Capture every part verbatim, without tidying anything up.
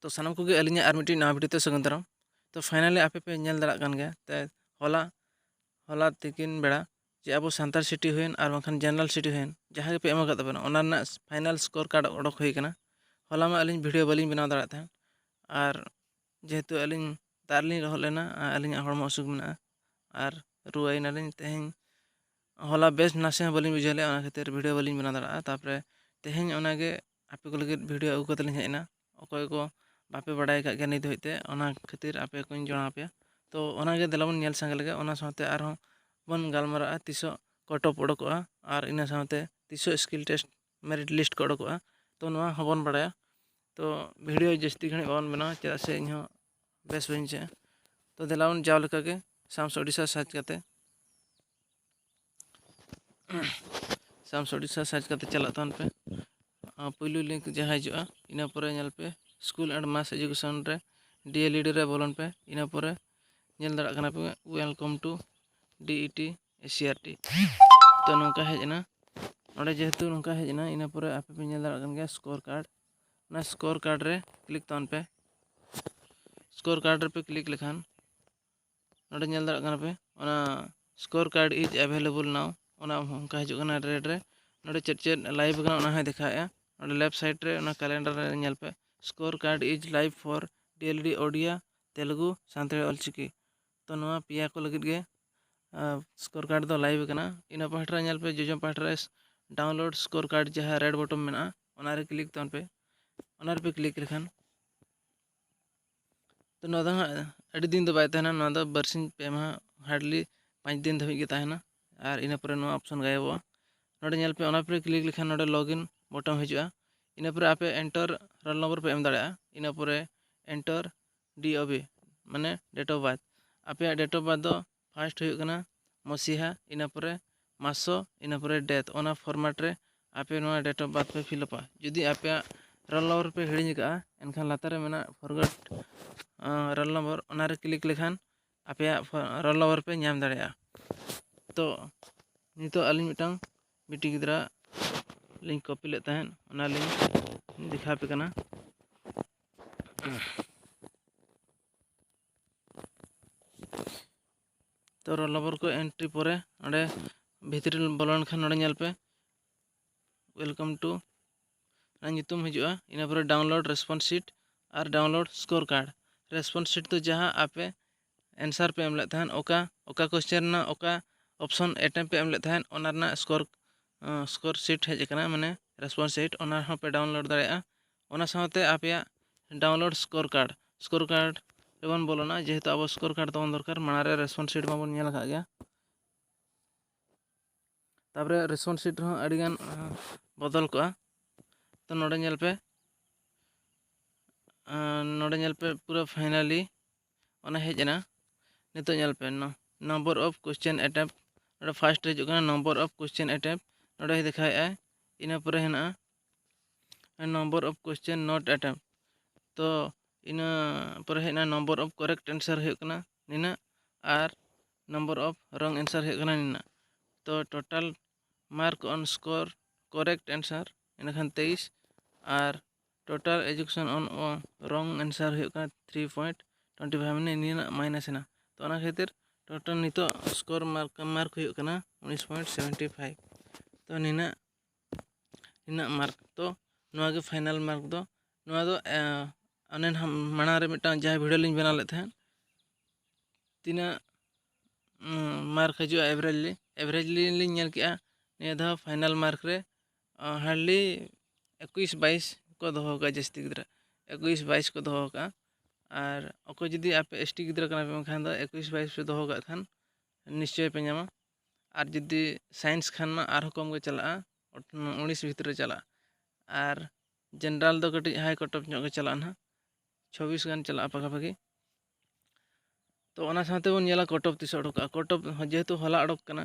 ᱛᱚ ᱥᱟᱱᱟᱢ ᱠᱚᱜᱮ ᱟᱹᱞᱤᱧᱟᱜ ᱟᱨ ᱢᱤᱫᱴᱤᱡ ᱱᱟᱣᱟ ᱵᱷᱤᱰᱤᱭᱳ ᱛᱮ ᱥᱟᱹᱜᱩᱱ ᱫᱟᱨᱟᱢ᱾ ᱛᱚ finally ᱟᱯᱮ ᱯᱮ ᱧᱮᱞ ᱫᱟᱲᱮᱭᱟᱜ ᱠᱟᱱ ᱜᱮᱭᱟ, ᱛᱮ ᱦᱚᱞᱟ ᱦᱚᱞᱟ ᱛᱤᱠᱤᱱ ᱵᱮᱲᱟ ᱡᱮ ᱟᱵᱚ ᱥᱟᱱᱛᱟᱲ ᱥᱤᱴᱤ ᱦᱩᱭᱮᱱ ᱟᱨ ᱵᱟᱝᱠᱷᱟᱱ ᱡᱮᱱᱟᱨᱮᱞ ᱥᱤᱴᱤ ᱦᱩᱭᱮᱱ, ᱡᱟᱦᱟᱸ ᱜᱮᱯᱮ ᱮᱢ ᱟᱠᱟᱫ ᱛᱟᱵᱚᱱᱟ, ᱚᱱᱟ ᱨᱮᱱᱟᱜ final score card ᱚᱰᱚᱠ ᱦᱩᱭ ᱟᱠᱟᱱᱟ᱾ ᱦᱚᱞᱟ ᱢᱟ ᱟᱹᱞᱤᱧ ᱵᱷᱤᱰᱤᱭᱳ ᱵᱟᱹᱞᱤᱧ ᱵᱮᱱᱟᱣ ᱫᱟᱲᱮᱭᱟᱜ ᱛᱟᱦᱮᱸᱫ, ᱟᱨ ᱡᱮᱦᱮᱛᱩ ᱟᱹᱞᱤᱧ ᱫᱟᱜ ᱨᱮᱞᱤᱧ ᱞᱚᱦᱚᱫ ᱞᱮᱱᱟ ᱟᱨ ᱟᱹᱞᱤᱧᱟᱜ ᱦᱚᱲᱢᱚ ᱚᱥᱩᱠ ᱢᱮᱱᱟᱜᱼᱟ ᱟᱨ ᱨᱩᱣᱟᱹᱭᱮᱱᱟᱞᱤᱧ᱾ ᱛᱮᱦᱮᱧ ᱦᱚᱞᱟ ᱵᱮᱥ ᱱᱟᱥᱮ ᱦᱚᱸ ᱵᱟᱹᱞᱤᱧ ᱵᱩᱡᱷᱟᱹᱣ ᱞᱮᱫᱼᱟ, ᱚᱱᱟ ᱠᱷᱟᱹᱛᱤᱨ ᱵᱷᱤᱰᱤᱭᱳ ᱵᱟᱹᱞᱤᱧ ᱵᱮᱱᱟᱣ ᱫᱟᱲᱮᱭᱟᱜᱼᱟ᱾ ᱛᱟᱨᱯᱚᱨᱮ ᱛᱮᱦᱮᱧ ᱚᱱᱟᱜᱮ ᱟᱯᱮ ᱠᱚ ᱞᱟᱹᱜᱤᱫ ᱵᱷᱤᱰᱤᱭᱳ ᱟᱹᱜᱩ ᱠᱟᱛᱮ ᱞᱤᱧ ᱦᱮᱡ ᱮᱱᱟ᱾ ᱚᱠᱚᱭ ᱠᱚ ᱵᱟᱯᱮ ᱵᱟᱲᱟᱭ ᱟᱠᱟᱫ ᱜᱮᱭᱟ ᱱᱤᱛ ᱫᱷᱟᱹᱵᱤᱡ ᱛᱮ, ᱚᱱᱟ ᱠᱷᱟᱹᱛᱤᱨ ᱟᱯᱮ ᱠᱚᱧ ᱡᱟᱱᱟᱣ ᱟᱯᱮᱭᱟ᱾ ᱛᱚ ᱚᱱᱟᱜᱮ ᱫᱮᱞᱟ ᱵᱚᱱ ᱧᱮᱞ ᱥᱟᱸᱜᱮ ᱞᱮᱜᱮ, ᱚᱱᱟ ᱥᱟᱶᱛᱮ ᱟᱨᱦᱚᱸ ᱵᱚᱱ ᱜᱟᱞᱢᱟᱨᱟᱜᱼᱟ ᱛᱤᱥᱚᱜ ᱠᱚᱴᱚᱯ ᱚᱰᱚᱠᱚᱜᱼᱟ ᱟᱨ ᱤᱱᱟᱹ ᱥᱟᱶᱛᱮ ᱛᱤᱥᱚᱜ skill test merit list ᱠᱚ ᱚᱰᱚᱠᱚᱜᱼᱟ᱾ ᱛᱚ ᱱᱚᱣᱟ ᱦᱚᱸᱵᱚᱱ ᱵᱟᱲᱟᱭᱟ᱾ ᱛᱚ ᱵᱷᱤᱰᱤᱭᱳ ᱡᱟᱹᱥᱛᱤ ᱜᱷᱟᱹᱲᱤᱡ ᱵᱟᱵᱚᱱ ᱵᱮᱱᱟᱣᱟ, ᱪᱮᱫᱟᱜ ᱥᱮ ᱤᱧᱦᱚᱸ ᱵᱮᱥ ᱵᱟᱹᱧ ᱵᱩᱡᱷᱟᱹᱜᱼᱟ᱾ ᱛᱚ ᱫᱮᱞᱟ ᱵᱚᱱ ᱡᱟᱣ ᱞᱮᱠᱟᱜᱮ ᱥᱟᱢᱥ ᱳᱰᱤᱥᱟ ᱥᱟᱨᱪ ᱠᱟᱛᱮ ᱥᱟᱢᱥ ᱳᱰᱤᱥᱟ ᱥᱟᱨᱪ ᱠᱟᱛᱮ ᱪᱟᱞᱟᱜ ᱛᱟᱵᱚᱱ ᱯᱮ᱾ ᱟᱨ ᱯᱩᱭᱞᱩ ᱞᱤᱝᱠ ᱡᱟᱦᱟᱸ ᱦᱤᱡᱩᱜᱼᱟ, ᱤᱱᱟᱹ ᱯᱚᱨᱮ ᱧᱮᱞ ᱯᱮ School and Mass Education ᱨᱮ, ᱰᱤ ᱮᱞ ᱤ ᱰᱤ ᱨᱮ ᱵᱚᱞᱚᱱ ᱯᱮ᱾ ᱤᱱᱟᱹ ᱯᱚᱨᱮ ᱧᱮᱞ ᱫᱟᱲᱮᱭᱟᱜ ᱠᱟᱱᱟ ᱯᱮ Welcome to D E T S C E R T᱾ ᱛᱚ ᱱᱚᱝᱠᱟ ᱦᱮᱡ ᱮᱱᱟ᱾ ᱱᱚᱰᱮ ᱡᱮᱦᱮᱛᱩ ᱱᱚᱝᱠᱟ ᱦᱮᱡ ᱮᱱᱟ, ᱤᱱᱟᱹ ᱯᱚᱨᱮ ᱟᱯᱮ ᱯᱮ ᱧᱮᱞ ᱫᱟᱲᱮᱭᱟᱜ ᱠᱟᱱ ᱜᱮᱭᱟ score card᱾ ᱚᱱᱟ score card ᱨᱮ ᱠᱞᱤᱠ ᱛᱟᱵᱚᱱ ᱯᱮ᱾ Score card ᱨᱮᱯᱮ ᱠᱞᱤᱠ ᱞᱮᱠᱷᱟᱱ ᱱᱚᱰᱮ ᱧᱮᱞ ᱫᱟᱲᱮᱭᱟᱜ ᱠᱟᱱᱟ ᱯᱮ, ᱚᱱᱟ score card is available now, ᱚᱱᱟ ᱚᱱᱠᱟ ᱦᱤᱡᱩᱜ ᱠᱟᱱᱟ ᱨᱮᱰ ᱨᱮ᱾ ᱱᱚᱰᱮ ᱪᱮᱫ ᱪᱮᱫ ᱞᱟᱭᱤᱵᱷ ᱠᱟᱱᱟ ᱚᱱᱟ ᱦᱚᱸᱭ ᱫᱮᱠᱷᱟᱣᱮᱫᱼᱟ᱾ ᱱᱚᱰᱮ ᱞᱮᱯᱷᱴ ᱥᱟᱭᱤᱰ ᱨᱮ ᱚᱱᱟ ᱠᱮᱞᱮᱱᱰᱟᱨ ᱨᱮ ᱧᱮᱞ ᱯᱮ, score card is live for D L D Odia, Telugu, Santali Ol Chiki. ᱛᱚ ᱱᱚᱣᱟ ᱯᱮᱭᱟ ᱠᱚ ᱞᱟᱹᱜᱤᱫ ᱜᱮ score card ᱫᱚ ᱞᱟᱭᱤᱵᱷ ᱠᱟᱱᱟ᱾ ᱤᱱᱟᱹ ᱯᱟᱦᱴᱟ ᱨᱮ ᱧᱮᱞ ᱯᱮ, ᱡᱚᱡᱚᱢ ᱯᱟᱦᱴᱟ ᱨᱮ download score card ᱡᱟᱦᱟᱸ ᱨᱮᱰ ᱵᱚᱴᱚᱢ ᱢᱮᱱᱟᱜᱼᱟ, ᱚᱱᱟ ᱨᱮ ᱠᱞᱤᱠ ᱛᱟᱵᱚᱱ ᱯᱮ᱾ ᱚᱱᱟ ᱨᱮᱯᱮ ᱠᱞᱤᱠ ᱞᱮᱠᱷᱟᱱ ᱛᱚ ᱱᱚᱣᱟ ᱫᱚ ᱦᱟᱸᱜ ᱟᱹᱰᱤ ᱫᱤᱱ ᱫᱚ ᱵᱟᱭ ᱛᱟᱦᱮᱱᱟ, ᱱᱚᱣᱟ ᱫᱚ ᱵᱟᱨᱥᱤᱧ ᱯᱮ ᱢᱟᱦᱟ hardly ᱯᱟᱸᱪ ᱫᱤᱱ ᱫᱷᱟᱹᱵᱤᱡ ᱜᱮ ᱛᱟᱦᱮᱱᱟ᱾ ᱟᱨ ᱤᱱᱟᱹ ᱯᱚᱨᱮ ᱱᱚᱣᱟ ᱚᱯᱥᱚᱱ ᱜᱟᱭᱚᱵᱚᱜᱼᱟ᱾ ᱱᱚᱰᱮ ᱧᱮᱞ ᱯᱮ, ᱚᱱᱟ ᱯᱚᱨᱮ ᱠᱞᱤᱠ ᱞᱮᱠᱷᱟᱱ ᱱᱚᱰᱮ ᱞᱚᱜᱤᱱ ᱵᱚᱴᱚᱢ ᱦᱤᱡᱩᱜᱼᱟ᱾ ᱤᱱᱟᱹ ᱯᱚᱨᱮ ᱟᱯᱮ ᱮᱱᱴᱟᱨ ᱨᱳᱞ ᱱᱚᱢᱵᱚᱨ ᱯᱮ ᱮᱢ ᱫᱟᱲᱮᱭᱟᱜᱼᱟ᱾ ᱤᱱᱟᱹ ᱯᱚᱨᱮ ᱮᱱᱴᱟᱨ ᱰᱤ ᱳ ᱵᱤ, ᱢᱟᱱᱮ date of birth᱾ ᱟᱯᱮᱭᱟᱜ date of birth ᱫᱚ first ᱦᱩᱭᱩᱜ ᱠᱟᱱᱟ ᱢᱚᱥᱤᱦᱟ, ᱤᱱᱟᱹ ᱯᱚᱨᱮ ᱢᱟᱥᱚ, ᱤᱱᱟᱹ ᱯᱚᱨᱮ date᱾ ᱚᱱᱟ format ᱨᱮ ᱟᱯᱮ ᱱᱚᱣᱟ date of birth ᱯᱮ ᱯᱷᱤᱞᱟᱯᱟ᱾ ᱡᱩᱫᱤ ᱟᱯᱮᱭᱟᱜ ᱨᱳᱞ ᱱᱚᱢᱵᱚᱨ ᱯᱮ ᱦᱤᱲᱤᱧ ᱟᱠᱟᱫᱼᱟ, ᱮᱱᱠᱷᱟᱱ ᱞᱟᱛᱟᱨ ᱨᱮ ᱢᱮᱱᱟᱜ forgot ᱨᱳᱞ ᱱᱚᱢᱵᱚᱨ, ᱚᱱᱟ ᱨᱮ ᱠᱞᱤᱠ ᱞᱮᱠᱷᱟᱱ ᱟᱯᱮᱭᱟᱜ ᱨᱳᱞ ᱱᱚᱢᱵᱚᱨ ᱯᱮ ᱧᱟᱢ ᱫᱟᱲᱮᱭᱟᱜᱼᱟ᱾ ᱛᱚ ᱱᱤᱛᱚᱜ ᱟᱹᱞᱤᱧ ᱢᱤᱫᱴᱟᱝ ᱵᱤᱴᱤ ᱜᱤᱫᱽᱨᱟᱹ ᱞᱤᱧ ᱠᱚᱯᱤ ᱞᱮᱫ ᱛᱟᱦᱮᱸᱫ, ᱚᱱᱟ ᱞᱤᱧ ᱫᱮᱠᱷᱟᱣ ᱟᱯᱮ ᱠᱟᱱᱟ᱾ ᱛᱚ ᱨᱳᱞ ᱱᱚᱢᱵᱚᱨ ᱠᱚ ᱮᱱᱴᱨᱤ ᱯᱚᱨᱮ ᱚᱸᱰᱮ ᱵᱷᱤᱛᱨᱤ ᱵᱚᱞᱚ ᱞᱮᱱᱠᱷᱟᱱ ᱱᱚᱰᱮ ᱧᱮᱞ ᱯᱮ, welcome to ᱚᱱᱟ ᱧᱩᱛᱩᱢ ᱦᱤᱡᱩᱜᱼᱟ᱾ ᱤᱱᱟᱹ ᱯᱚᱨᱮ download response sheet ᱟᱨ download score card᱾ Response sheet ᱫᱚ ᱡᱟᱦᱟᱸ ᱟᱯᱮ answer ᱯᱮ ᱮᱢ ᱞᱮᱫ ᱛᱟᱦᱮᱸᱫ, ᱚᱠᱟ ᱚᱠᱟ question ᱨᱮᱱᱟᱜ ᱚᱠᱟ option attempt ᱯᱮ ᱮᱢ ᱞᱮᱫ ᱛᱟᱦᱮᱸᱫ, ᱚᱱᱟ ᱨᱮᱱᱟᱜ score score sheet ᱦᱮᱡ ᱟᱠᱟᱱᱟ, ᱢᱟᱱᱮ response sheet, ᱚᱱᱟ ᱦᱚᱸᱯᱮ download ᱫᱟᱲᱮᱭᱟᱜᱼᱟ᱾ ᱚᱱᱟ ᱥᱟᱶᱛᱮ ᱟᱯᱮᱭᱟᱜ download score card, score card ᱨᱮᱵᱚᱱ ᱵᱚᱞᱚᱱᱟ, ᱡᱮᱦᱮᱛᱩ ᱟᱵᱚ score card ᱛᱟᱵᱚᱱ ᱫᱚᱨᱠᱟᱨ, ᱢᱟᱲᱟᱝ ᱨᱮ response sheet ᱢᱟᱵᱚᱱ ᱧᱮᱞ ᱟᱠᱟᱫ ᱜᱮᱭᱟ᱾ ᱛᱟᱯᱚᱨᱮ response sheet ᱨᱮᱦᱚᱸ ᱟᱹᱰᱤᱜᱟᱱ ᱵᱚᱫᱚᱞ ᱠᱚᱜᱼᱟ᱾ ᱛᱚ ᱱᱚᱰᱮ ᱧᱮᱞ ᱯᱮ, ᱱᱚᱰᱮ ᱧᱮᱞ ᱯᱮ ᱯᱩᱨᱟᱹ finally ᱚᱱᱟ ᱦᱮᱡ ᱮᱱᱟ᱾ ᱱᱤᱛᱚᱜ ᱧᱮᱞ ᱯᱮ, number of question attempt, ᱱᱚᱰᱮ first ᱨᱮ ᱦᱤᱡᱩᱜ ᱠᱟᱱᱟ number of question attempt, ᱱᱚᱰᱮ ᱫᱮᱠᱷᱟᱣᱮᱫᱼᱟᱭ᱾ ᱤᱱᱟᱹ ᱯᱚᱨᱮ ᱦᱮᱱᱟᱜᱼᱟ number of question not attempt᱾ ᱛᱚ ᱤᱱᱟᱹ ᱯᱚᱨᱮ ᱦᱮᱡ ᱮᱱᱟ number of correct answer ᱦᱩᱭᱩᱜ ᱠᱟᱱᱟ ᱱᱤᱱᱟᱹᱜ, ᱟᱨ number of wrong answer ᱦᱩᱭᱩᱜ ᱠᱟᱱᱟ ᱱᱤᱱᱟᱹᱜ᱾ ᱛᱚ total mark on score correct answer ᱤᱱᱟᱹᱠᱷᱟᱱ ᱛᱮᱭᱤᱥ, ᱟᱨ total education on wrong answer ᱦᱩᱭᱩᱜ ᱠᱟᱱᱟ three point twenty five, ᱢᱟᱱᱮ ᱱᱤᱭᱟᱹ ᱨᱮᱱᱟᱜ minus ᱮᱱᱟ᱾ ᱛᱚ ᱚᱱᱟ ᱠᱷᱟᱹᱛᱤᱨ total ᱱᱤᱛᱚᱜ score mark mark ᱦᱩᱭᱩᱜ ᱠᱟᱱᱟ ᱩᱱᱤᱥ point seventy five᱾ ᱛᱚ ᱱᱤᱱᱟᱹᱜ ᱱᱤᱱᱟᱹᱜ mark᱾ ᱛᱚ ᱱᱚᱣᱟ ᱜᱮ final mark ᱫᱚ᱾ ᱱᱚᱣᱟ ᱫᱚ ᱚᱱᱮ ᱱᱟᱦᱟᱜ ᱢᱟᱲᱟᱝ ᱨᱮ ᱢᱤᱫᱴᱟᱝ ᱡᱟᱦᱟᱸ video ᱞᱤᱧ ᱵᱮᱱᱟᱣ ᱞᱮᱫ ᱛᱟᱦᱮᱸᱫ, ᱛᱤᱱᱟᱹᱜ mark ᱦᱤᱡᱩᱜᱼᱟ averagely, averagely ᱞᱤᱧ ᱧᱮᱞ ᱠᱮᱜᱼᱟ᱾ ᱱᱤᱭᱟᱹ ᱫᱷᱟᱣ final mark ᱨᱮ hardly ᱮᱠᱩᱥ ᱵᱟᱭᱤᱥ ᱠᱚ ᱫᱚᱦᱚ ᱠᱟᱜᱼᱟ ᱡᱟᱹᱥᱛᱤ ᱜᱤᱫᱽᱨᱟᱹ, ᱮᱠᱩᱥ ᱵᱟᱭᱤᱥ ᱠᱚ ᱫᱚᱦᱚ ᱠᱟᱜᱼᱟ᱾ ᱟᱨ ᱚᱠᱚᱭ ᱡᱩᱫᱤ ᱟᱯᱮ ST ᱜᱤᱫᱽᱨᱟᱹ ᱠᱟᱱᱟ ᱯᱮ ᱢᱮᱱᱠᱷᱟᱱ ᱫᱚ ᱮᱠᱩᱥ ᱵᱟᱭᱤᱥ ᱯᱮ ᱫᱚᱦᱚ ᱠᱟᱜ ᱠᱷᱟᱱ ᱱᱤᱥᱪᱚᱭ ᱯᱮ ᱧᱟᱢᱟ᱾ ᱟᱨ ᱡᱩᱫᱤ science ᱠᱷᱟᱱ ᱢᱟ ᱟᱨᱦᱚᱸ ᱠᱚᱢ ᱜᱮ ᱪᱟᱞᱟᱜᱼᱟ, ᱩᱱᱤᱥ ᱵᱷᱤᱛᱨᱤ ᱨᱮ ᱪᱟᱞᱟᱜᱼᱟ᱾ ᱟᱨ general ᱫᱚ ᱠᱟᱹᱴᱤᱡ high cut off ᱧᱚᱜ ᱜᱮ ᱪᱟᱞᱟᱜᱼᱟ ᱱᱟᱦᱟᱜ, ᱪᱷᱚᱵᱵᱤᱥ ᱜᱟᱱ ᱪᱟᱞᱟᱜᱼᱟ ᱯᱟᱠᱟᱯᱟᱠᱤ᱾ ᱛᱚ ᱚᱱᱟ ᱥᱟᱶᱛᱮ ᱵᱚᱱ ᱧᱮᱞᱟ cut off ᱛᱤᱥ ᱚᱰᱚᱠᱚᱜᱼᱟ᱾ Cut off ᱦᱚᱸ ᱡᱮᱦᱮᱛᱩ ᱦᱚᱞᱟ ᱚᱰᱚᱠ ᱠᱟᱱᱟ,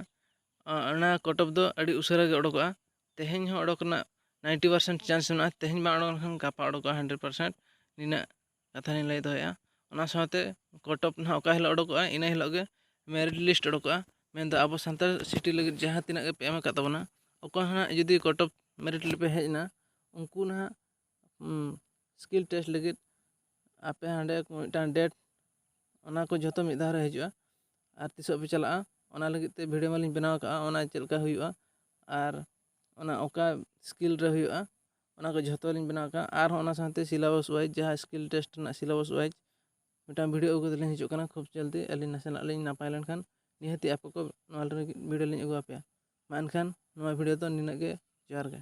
ᱚᱱᱟ cut off ᱫᱚ ᱟᱹᱰᱤ ᱩᱥᱟᱹᱨᱟ ᱜᱮ ᱚᱰᱚᱠᱚᱜᱼᱟ᱾ ᱛᱮᱦᱮᱧ ᱦᱚᱸ ᱚᱰᱚᱠ ᱨᱮᱱᱟᱜ ninety percent chance ᱢᱮᱱᱟᱜᱼᱟ᱾ ᱛᱮᱦᱮᱧ ᱵᱟᱝ ᱚᱰᱚᱠ ᱞᱮᱱᱠᱷᱟᱱ ᱜᱟᱯᱟ ᱚᱰᱚᱠᱚᱜᱼᱟ hundred percent᱾ ᱱᱤᱱᱟᱹᱜ ᱠᱟᱛᱷᱟ ᱞᱤᱧ ᱞᱟᱹᱭ ᱫᱚᱦᱚᱭᱮᱫᱼᱟ᱾ ᱚᱱᱟ ᱥᱟᱶᱛᱮ cut off ᱱᱟᱦᱟᱜ ᱚᱠᱟ ᱦᱤᱞᱳᱜ ᱚᱰᱚᱠᱚᱜᱼᱟ, ᱤᱱᱟᱹ ᱦᱤᱞᱳᱜ ᱜᱮ merit list ᱚᱰᱚᱠᱚᱜᱼᱟ᱾ ᱢᱮᱱᱫᱚ ᱟᱵᱚ ᱥᱟᱱᱛᱟᱲ city ᱞᱟᱹᱜᱤᱫ ᱡᱟᱦᱟᱸ ᱛᱤᱱᱟᱹᱜ ᱜᱮᱯᱮ ᱮᱢ ᱟᱠᱟᱫ ᱛᱟᱵᱚᱱᱟ, ᱚᱠᱚᱭ ᱦᱚᱸ ᱱᱟᱦᱟᱜ ᱡᱩᱫᱤ cut off merit ᱞᱤᱥᱴ ᱯᱮ ᱦᱮᱡ ᱮᱱᱟ, ᱩᱱᱠᱩ ᱱᱟᱦᱟᱜ skill test ᱞᱟᱹᱜᱤᱫ ᱟᱯᱮ ᱦᱟᱸᱰᱮ ᱢᱤᱫᱴᱟᱝ ᱰᱮᱴ, ᱚᱱᱟ ᱠᱚ ᱡᱷᱚᱛᱚ ᱢᱤᱫ ᱫᱷᱟᱣ ᱨᱮ ᱦᱤᱡᱩᱜᱼᱟ᱾ ᱟᱨ ᱛᱤᱥᱚᱜ ᱯᱮ ᱪᱟᱞᱟᱜᱼᱟ, ᱚᱱᱟ ᱞᱟᱹᱜᱤᱫ ᱛᱮ ᱵᱷᱤᱰᱤᱭᱳ ᱢᱟᱞᱤᱧ ᱵᱮᱱᱟᱣ ᱟᱠᱟᱫᱼᱟ, ᱚᱱᱟ ᱪᱮᱫ ᱞᱮᱠᱟ ᱦᱩᱭᱩᱜᱼᱟ ᱟᱨ ᱚᱱᱟ ᱚᱠᱟ ᱥᱠᱤᱞ ᱨᱮ ᱦᱩᱭᱩᱜᱼᱟ, ᱚᱱᱟ ᱠᱚ ᱡᱷᱚᱛᱚ ᱞᱤᱧ ᱵᱮᱱᱟᱣ ᱟᱠᱟᱫᱼᱟ᱾ ᱟᱨᱦᱚᱸ ᱚᱱᱟ ᱥᱟᱶᱛᱮ ᱥᱤᱞᱟᱵᱟᱥ ᱣᱟᱭᱤᱡᱽ, ᱡᱟᱦᱟᱸ ᱥᱠᱤᱞ ᱴᱮᱥᱴ ᱨᱮᱱᱟᱜ ᱥᱤᱞᱟᱵᱟᱥ ᱣᱟᱭᱤᱡᱽ ᱢᱤᱫᱴᱟᱝ ᱵᱷᱤᱰᱤᱭᱳ ᱟᱹᱜᱩ ᱠᱟᱛᱮ ᱞᱤᱧ ᱦᱤᱡᱩᱜ ᱠᱟᱱᱟ ᱠᱷᱩᱵ ᱡᱚᱞᱫᱤ᱾ ᱟᱹᱞᱤᱧ ᱱᱟᱥᱮᱱᱟᱜ ᱞᱤᱧ ᱱᱟᱯᱟᱭ ᱞᱮᱱᱠᱷᱟᱱ ᱱᱤᱦᱟᱹᱛᱤ ᱟᱯᱮ ᱠᱚ ᱱᱚᱣᱟ ᱞᱟᱹᱜᱤᱫ ᱵᱷᱤᱰᱤᱭᱳ ᱞᱤᱧ ᱟᱹᱜᱩ ᱟᱯᱮᱭᱟ᱾ ᱢᱟ ᱮᱱᱠᱷᱟᱱ ᱱᱚᱣᱟ ᱵᱷᱤᱰᱤᱭᱳ ᱫᱚ ᱱᱤᱱᱟᱹᱜ ᱜᱮ᱾ ᱡᱚᱦᱟᱨ ᱜᱮ᱾